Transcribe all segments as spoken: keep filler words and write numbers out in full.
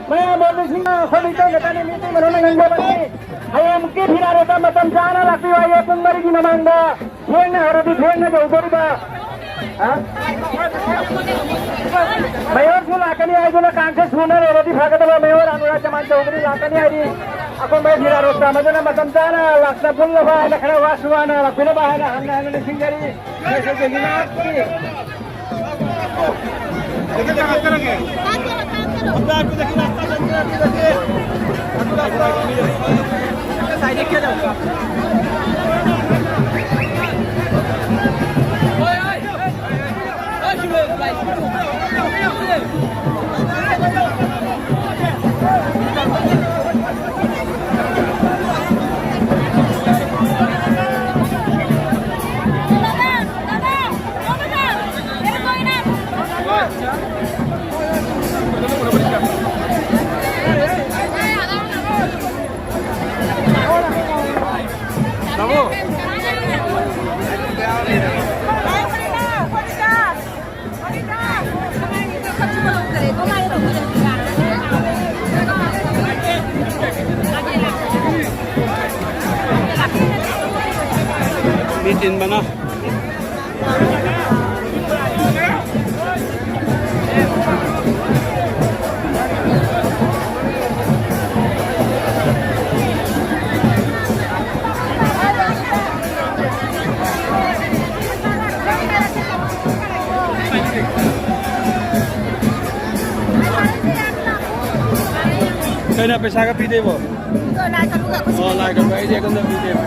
ꯃꯌꯥꯝ ꯃꯣꯠꯂꯤꯁꯤꯡꯅ ꯑꯩꯈꯣꯏ ꯃꯤꯇꯩ ꯈꯛꯇꯅꯤ, ꯃꯤꯇꯩ ꯃꯔꯨꯞꯅ ꯉꯝꯖꯕꯅꯤ꯫ ꯍꯌꯦꯡꯃꯨꯛꯀꯤ ꯐꯤꯔꯥꯔꯣꯇ ꯃꯇꯝ ꯆꯥꯅ ꯂꯥꯛꯄꯤꯌꯨ ꯍꯥꯏꯌꯦ, ꯄꯨꯡ ꯃꯔꯤꯒꯤ ꯃꯃꯥꯡꯗ꯫ ꯊꯦꯡꯅ ꯍꯧꯔꯗꯤ ꯊꯦꯡꯅ ꯌꯧꯗꯣꯔꯤꯕ꯫ ꯍꯥ? ꯃꯌꯣꯔꯁꯨ ꯂꯥꯛꯀꯅꯤ ꯍꯥꯏꯗꯨꯅ ꯀꯥꯡꯁꯦ ꯁꯨꯅ ꯂꯩꯔꯗꯤ ꯐꯒꯗꯕ꯫ ꯃꯌꯣꯔ ꯑꯅꯨꯔꯥꯒ ꯆꯃꯥꯟ ꯆꯧꯗꯔꯤ ꯂꯥꯛꯀꯅꯤ ꯍꯥꯏꯗꯤ ꯑꯀꯣꯟꯕ ꯐꯤꯔꯥꯔꯣꯇ ꯑꯃꯗꯨꯅ ꯃꯇꯝ ꯆꯥꯅ ꯂꯥꯛꯆ ꯄꯨꯜꯂꯕ ꯍꯥꯏꯅ ꯈꯔ ꯋꯥꯁꯨ ꯋꯥꯅ ꯂꯥꯛꯄꯤꯅꯕ ꯍꯥꯏꯅ ꯍꯟꯅ ꯍꯟꯅ ꯅꯤꯡꯁꯤꯡꯖꯔꯤ꯫ ꯃꯤ ꯆꯤꯟꯕꯅ꯫ ꯀꯩꯅꯣ ꯄꯩꯁꯥꯒ ꯄꯤꯗꯣꯏꯕꯣ? ꯑꯣ, ꯂꯥꯏ ꯀꯠꯄ, ꯑꯩꯗꯤ ꯑꯗꯣꯝꯗ ꯄꯤꯗꯦꯕ꯫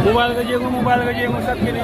ꯃꯣꯕꯥꯏꯜꯒ ꯌꯦꯡꯉꯨ, ꯃꯣꯕꯥꯏꯜꯒ ꯌꯦꯡꯉꯨ, ꯆꯠꯈꯤꯅꯤ꯫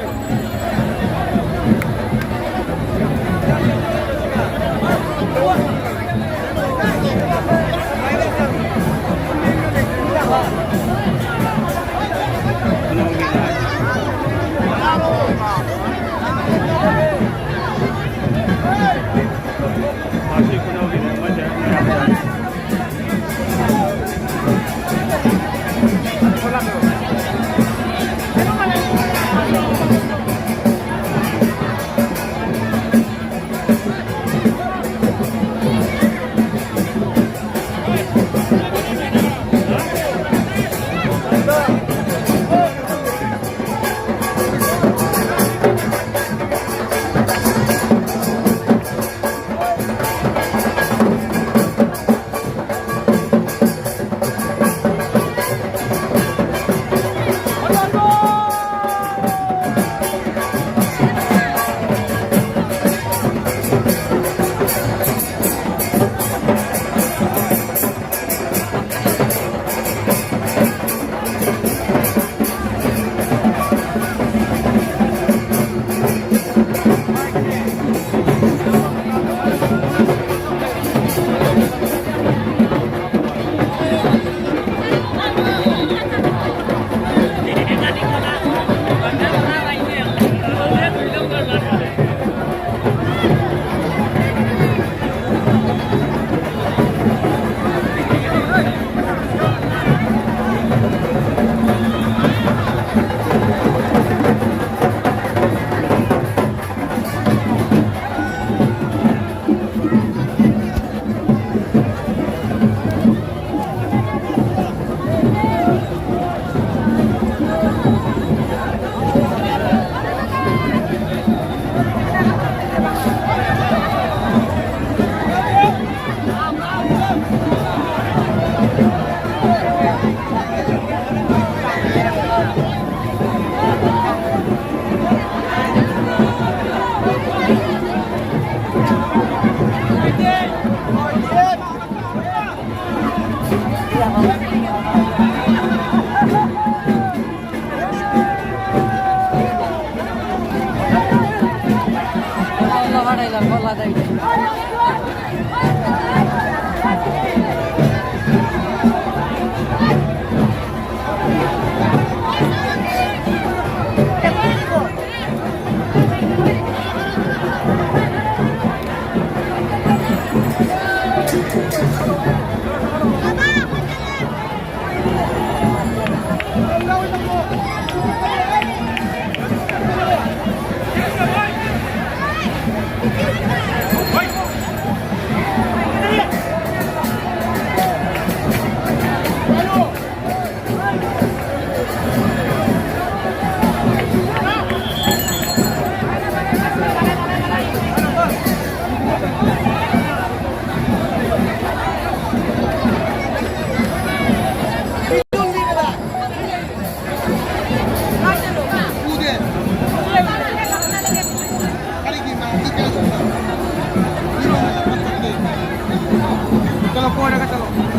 चलो, कोई ना, चलो।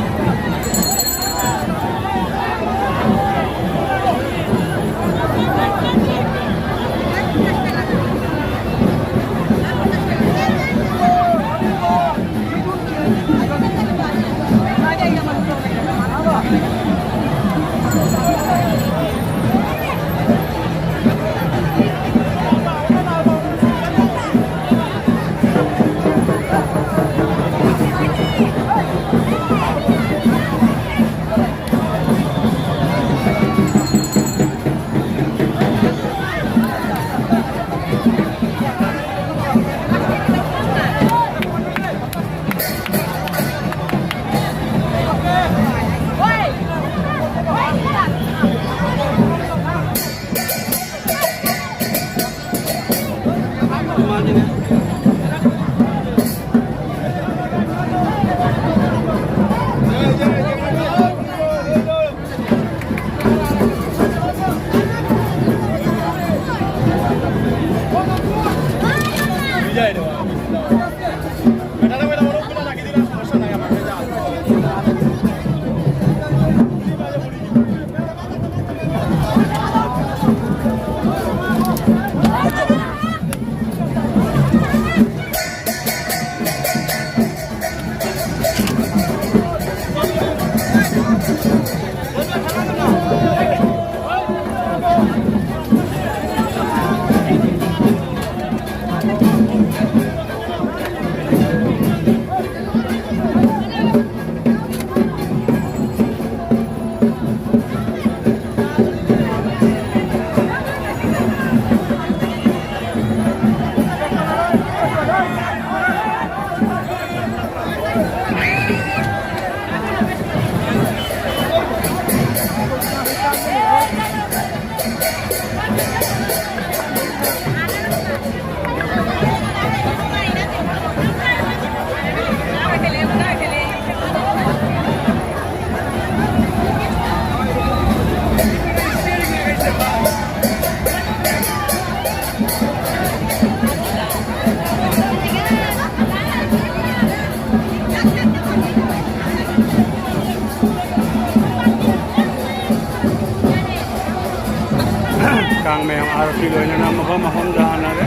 ꯍꯥꯟꯅꯒꯤ ꯂꯣꯏꯅꯅ ꯃꯐꯝ ꯃꯐꯝꯗ ꯍꯥꯟꯅꯔꯦ꯫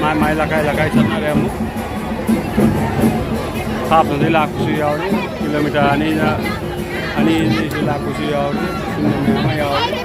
ꯃꯥꯏ ꯃꯥꯏ ꯂꯩꯀꯥꯏ ꯂꯩꯀꯥꯏ ꯆꯠꯅꯔꯦ ꯑꯃꯨꯛ꯫ ꯊꯥꯞꯅꯗꯤ ꯂꯥꯛꯄꯁꯨ ꯌꯥꯎꯔꯤ꯫ ꯀꯤꯂꯣꯃꯤꯇꯔ ꯑꯅꯤꯅ, ꯑꯅꯤ ꯑꯅꯤꯁꯨ ꯂꯥꯛꯄꯁꯨ ꯌꯥꯎꯔꯤ꯫ ꯁꯨꯝꯕ ꯃꯌꯥꯝ ꯑꯃ ꯌꯥꯎꯔꯤ꯫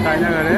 ꯀꯥꯏꯅꯈꯔꯦ꯫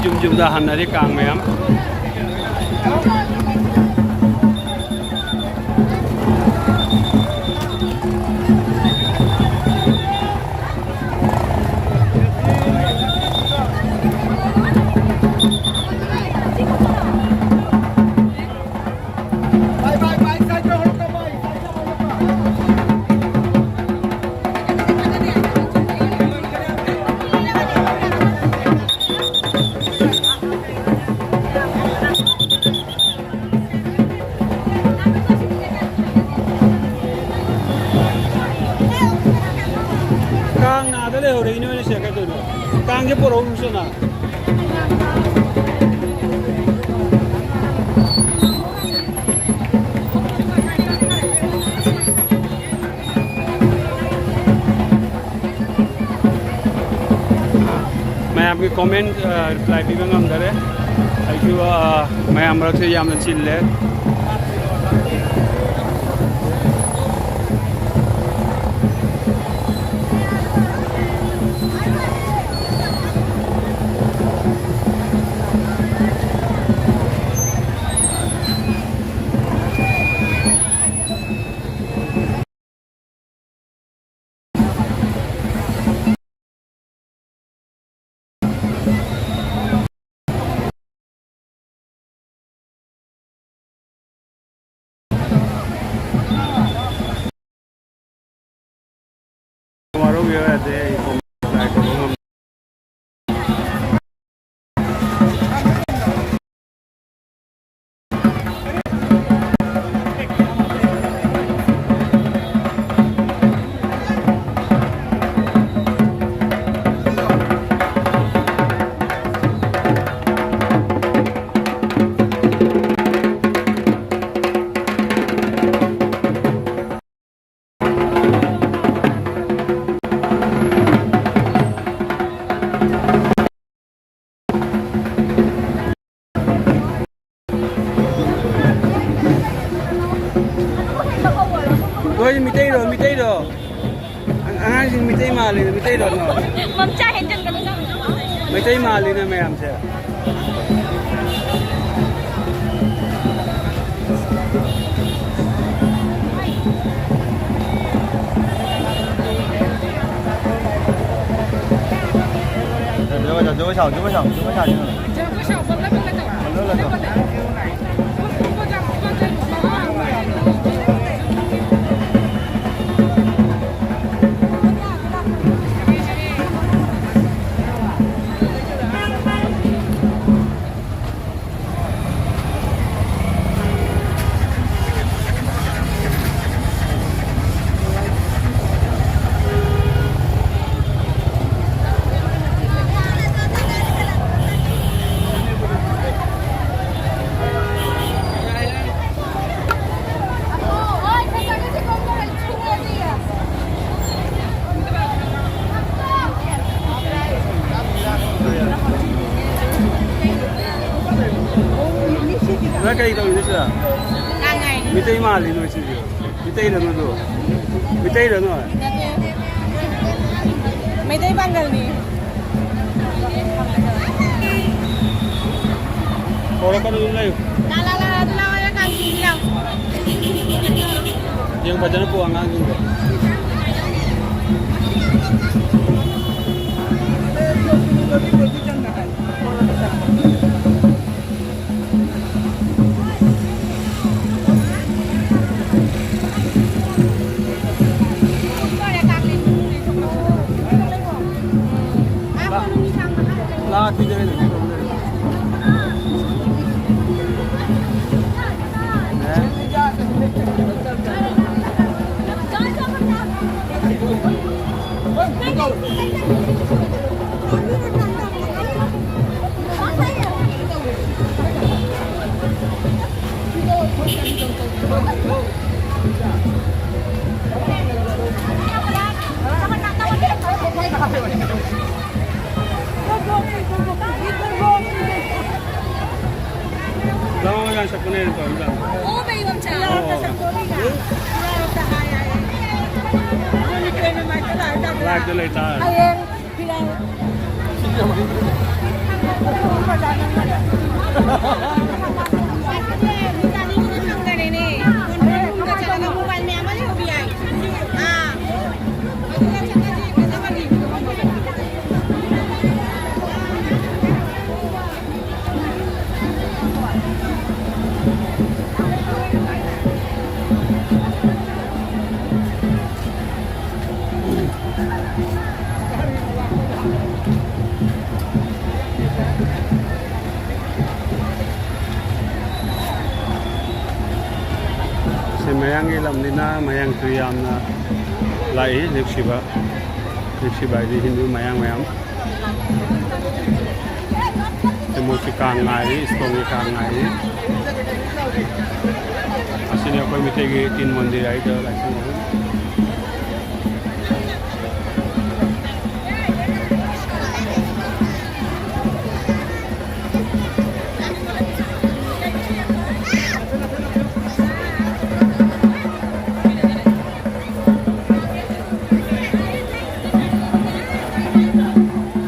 ꯌꯨꯝ ꯌꯨꯝꯗ ꯍꯟꯅꯔꯦ ꯀꯥꯡ ꯃꯌꯥꯝ꯫ ꯀꯥꯡ ꯅꯥꯗ ꯂꯩꯍꯧꯔꯦ, ꯏꯅꯣꯏꯅ ꯁꯦ ꯀꯩꯗꯧꯅꯣ? ꯀꯥꯡꯁꯦ ꯄꯣꯔꯛꯎ ꯁꯣꯅ꯫ ꯃꯌꯥꯝꯒꯤ comment, ꯑ, reply ꯄꯤꯕ ꯉꯝꯗꯔꯦ꯫ ꯑꯩꯁꯨ, ꯑ, ꯃꯌꯥꯝ ꯃꯔꯛꯁꯦ ꯌꯥꯝꯅ ꯆꯤꯜꯂꯦ꯫ ꯋꯥꯔꯧꯕꯤꯕ ꯌꯥꯗꯦ, ꯑꯩ comment reply ꯇꯧꯕ ꯉꯝꯗꯦ꯫ ꯅꯣꯏ ꯃꯤꯇꯩꯔꯣ, ꯃꯤꯇꯩꯔꯣ? ꯑꯉꯥꯡꯁꯤꯡ ꯃꯤꯇꯩ ꯃꯥꯜꯂꯦ, ꯃꯤꯇꯩꯔꯣ ꯅꯣꯏ? ꯃꯝꯆꯥ ꯍꯦꯟꯖꯟꯒꯅꯨ ꯅꯪ꯫ ꯃꯩꯇꯩ ꯃꯥꯜꯂꯤꯅꯦ ꯃꯌꯥꯝꯁꯦ꯫ ꯖꯒꯣꯏ ꯁꯥꯎ, ꯖꯒꯣꯏ ꯁꯥꯎ, ꯖꯒꯣꯏ ꯁꯥꯎ꯫ ꯅꯣꯏ ꯀꯔꯤ ꯇꯧꯔꯤꯅꯣ ꯁꯤꯗ? ꯀꯥꯡꯉꯥꯏ꯫ ꯃꯤꯇꯩ ꯃꯥꯜꯂꯤ ꯅꯣꯏ ꯁꯤꯗꯤ꯫ ꯃꯤꯇꯩꯔ ꯅꯣꯏꯗꯣ? ꯃꯤꯇꯩꯔ ꯅꯣꯏ? ꯃꯩꯇꯩ ꯄꯥꯡꯒꯜꯅꯤ꯫ ꯀꯧꯔꯛꯀꯅꯨ, ꯑꯗꯨꯝ ꯂꯩꯌꯨ꯫ ꯂꯥ, ꯂꯥ, ꯂꯥ, ꯑꯗꯨ ꯂꯥꯎ ꯍꯥꯏꯔ ꯀꯥꯟꯁꯤꯗꯤ ꯂꯥꯎ꯫ ꯌꯦꯡ ꯐꯖꯅ ꯄꯣ ꯑꯉꯥꯡꯁꯤꯡꯗꯣ꯫ Live ꯗ ꯂꯩꯇꯥꯔꯦ꯫ ꯍꯌꯦꯡ ꯐꯤꯔꯥꯏ꯫ ꯁꯤ ꯃꯌꯥꯡꯒꯤ ꯂꯝꯅꯤꯅ ꯃꯌꯥꯡꯁꯨ ꯌꯥꯝꯅ ꯂꯥꯛꯏ꯫ ꯅꯨꯡꯁꯤꯕ, ꯅꯨꯡꯁꯤꯕ ꯍꯥꯏꯗꯤ ꯍꯤꯟꯗꯨ ꯃꯌꯥꯡ ꯃꯌꯥꯝ꯫ ꯁꯤ ꯃꯣꯏꯁꯤ ꯀꯥꯡ ꯉꯥꯏꯔꯤ, ꯏꯁꯀꯣꯟꯒꯤ ꯀꯥꯡ ꯉꯥꯏꯔꯤ꯫ ꯑꯁꯤꯅꯤ ꯑꯩꯈꯣꯏ ꯃꯤꯇꯩꯒꯤ ꯇꯤꯟ ꯃꯟꯗꯤꯔ ꯍꯥꯏꯗꯣ, ꯂꯥꯏꯁꯪ ꯑꯍꯨꯝ꯫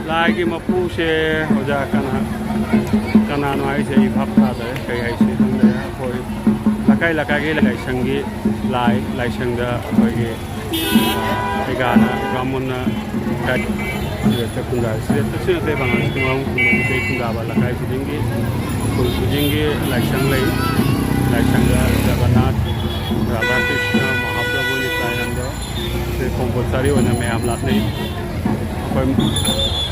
ꯂꯥꯏꯒꯤ ꯃꯄꯨꯁꯦ ꯑꯣꯖꯥ ꯀꯅꯥ, ꯀꯅꯥꯅꯣ ꯍꯥꯏꯁꯦ ꯑꯩ ꯚꯥꯞ ꯇꯥꯗꯔꯦ꯫ ꯀꯩ ꯍꯥꯏꯁꯤ ꯈꯪꯗꯔꯦ꯫ ꯑꯩꯈꯣꯏ ꯂꯩꯀꯥꯏ ꯂꯩꯀꯥꯏꯒꯤ ꯂꯥꯏꯁꯪꯒꯤ ꯂꯥꯏ, ꯂꯥꯏꯁꯪꯗ ꯑꯩꯈꯣꯏꯒꯤ, ꯑ, ꯀꯩꯀꯥꯅ ꯕꯥꯃꯣꯟꯅ ꯒꯥꯏꯗ ꯁꯤꯗ ꯈꯨꯟꯗꯥ-, ꯁꯤꯗ ꯇꯁꯦꯡꯅ ꯑꯇꯩ ꯕꯪꯒꯥꯂꯤ ꯈꯨꯡꯒꯪ ꯈꯨꯡꯒꯪ ꯑꯇꯩ ꯈꯨꯟꯗꯥꯕ ꯂꯩꯀꯥꯏ ꯈꯨꯗꯤꯡꯒꯤ, ꯈꯨꯜ ꯈꯨꯗꯤꯡꯒꯤ ꯂꯥꯏꯁꯪ ꯂꯩ꯫ ꯂꯥꯏꯁꯪꯗ ꯖꯒꯟꯅꯥꯊ, ꯔꯥꯙꯥ ꯀ꯭ꯔꯤꯁꯅ, ꯃꯍꯥꯄ꯭ꯔꯚꯨ, ꯅꯤꯇꯥꯅꯟꯗ, ꯁꯤ ꯀꯣꯝꯄꯜꯁꯔꯤ ꯑꯣꯏꯅ ꯃꯌꯥꯝ ꯂꯥꯠꯅꯩ꯫ ꯑꯩꯈꯣꯏ